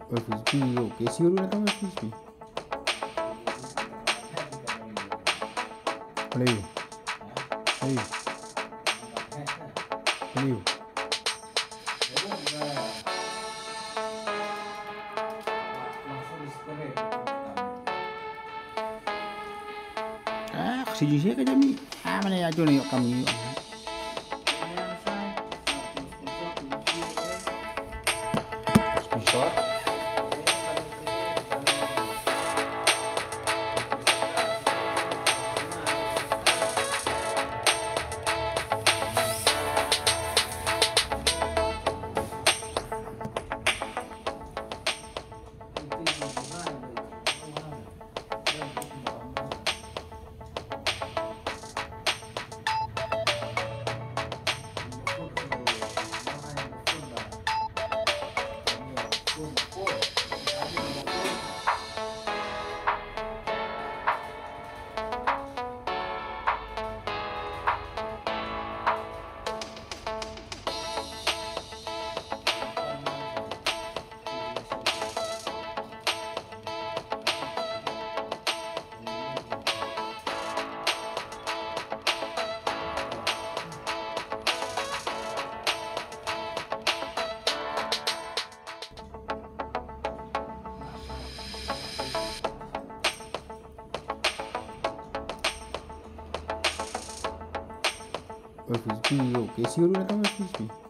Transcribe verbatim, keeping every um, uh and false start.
Oi, frisbee, yo, ke si ru na kam frisbee. Hello. Hey. Hello. Ah, kasi jing siya ka jami. Ah, mana ya tu ni kam ni. Oi, frisbee, yo, ke si ru na kam frisbee.